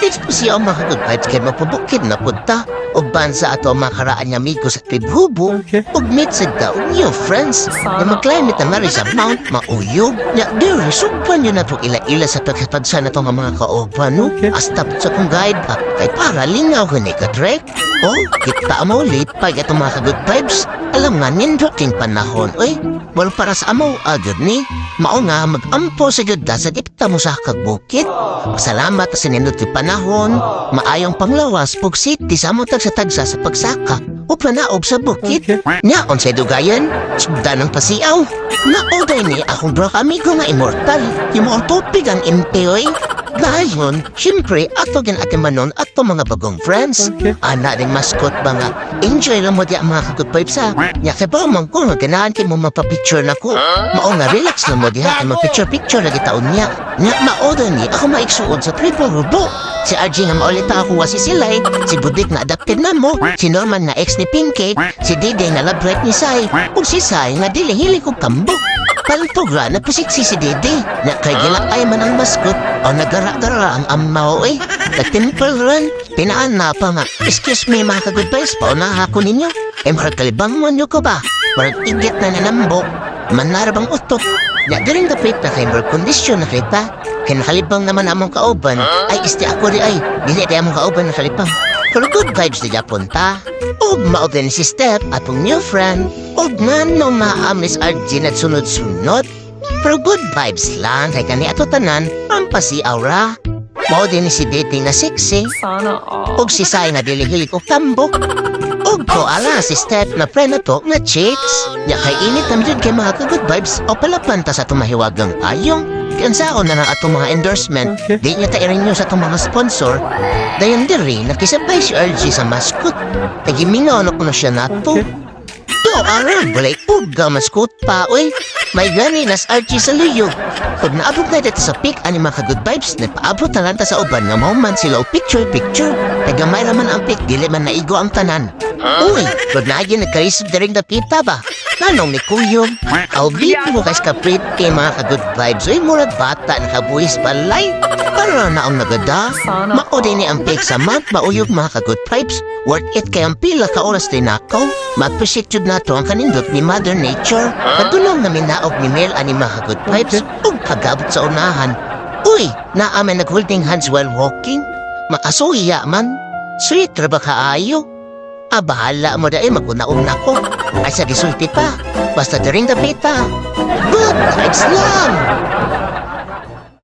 Excited po siya ang mga good vibes kay magpabukid na punta. Uban sa ato ang mga karaan nga amigo sa Tribhubo. Ug meet sa ta og new friends. Na mag-climb ta nga sa Mount Mauyog. Nya diri sugpan yun na to ila-ila sa pagkatagsa na to nga mga kauban, no? Hasta sa kong guide pa. Kay para lingaw ko ni ka-trek. Oh, kita mo ulit pag itong mga ka-good vibes. Alam nga, nindot king panahon, uy. Well, para sa amo, agad ni. Mao nga, mag-ampo sa gud sa dipta mo sa kagbukid. Salamat sa nindot yung panahon. Maayong panglawas, pugsit, di sa mo tagsa-tagsa sa pagsaka. O panaob sa bukid. Nya, unsay dugayan, sugdan ng pasiaw. Naoday ni akong bro amigo nga immortal. Yung mga tupig ang impe, oy. Dayon, siyempre, ato gin ate manon ato mga bagong friends. Ana ding mascot ba nga, enjoy lang mo di ang mga ka-good vibes ha. Nya kay ba man ko, nga ganahan kay mo mapapicture na ko. Mao nga relax lang mo diha, kay mag-picture-picture lagi taon niya. Nya mao ni ako maigsuod sa triple rubo. Si RJ nga maulit ako si Silay, si Budik nga adopted na mo, si Norman nga ex ni Pinky, si Dede nga love life ni Sai, ug si Sai nga dili hilig og tambok. Paltogra na pasiksi si Dede, na kay gilakay man ang mascot, o nagara-gara ang amaw eh. Nag-temple run, pinaan na pa nga. Excuse me, mga ka-good vibes, pauna ako ninyo. Eh, marag kalibang mo nyo ko ba? Marag igit na nanambok, manarabang utok. Ya, diring dapit na kay more kondisyon na kita. Kay nakalibang naman among kauban. Ay, isti ako ri ay. Dili di among kauban nakalibang. Pero good vibes di japon ta. Ug mao din si Steph atong new friend. Ug ngano maamis RG na sunod-sunod. Pero good vibes lang kay kani ato tanan pampasi aura. Mao din si Dating na sexy. Sana all. Ug si Sai nga dili hilig og tambok. Ug ko ala si Steph na friend na to nga chicks. Nya kay init na jud kay mga ka-good vibes o palapan ta sa atong mahiwagang payong. Kaya saon na lang atong mga endorsement, di niya ta i-renew sa atong mga sponsor. Dayon diri nakisabay si RG sa mascot. Tagiminaw na ko na siya nato. Do, aral, balay uga mascot pa, oy. May gani nas RG sa luyog. Pag naabot na dito sa peak ani mga ka-good vibes, nagpaabot na lang ta sa uban nga mao man sila og picture-picture. Tagamay raman ang peak, dili man naigo ang tanan. Uy, pag naagi nagkarisod diring dapita ba? Nanong ni Kuyog? Aw, mo kay ka pretty mga ka-good vibes. Uy, murag bata nakabuhis balay. Para na ang nagada. Sana Mao din ni ang peak sa Mount Mauyog, mga ka-good vibes. Worth it kay ang pila ka oras din nakaw. Ma-appreciate jud nato ang kanindot ni Mother Nature. Kadulong na minaog ni Mel ani mga ka-good vibes ug pagabot sa unahan. Uy, naa may nag-holding hands while walking. Makasuya man. Sweet ra ba kaayo? Ah, bahala mo dahil maguna-una ko. Ay, sa gisulti pa. Basta during the pita. Good vibes lang!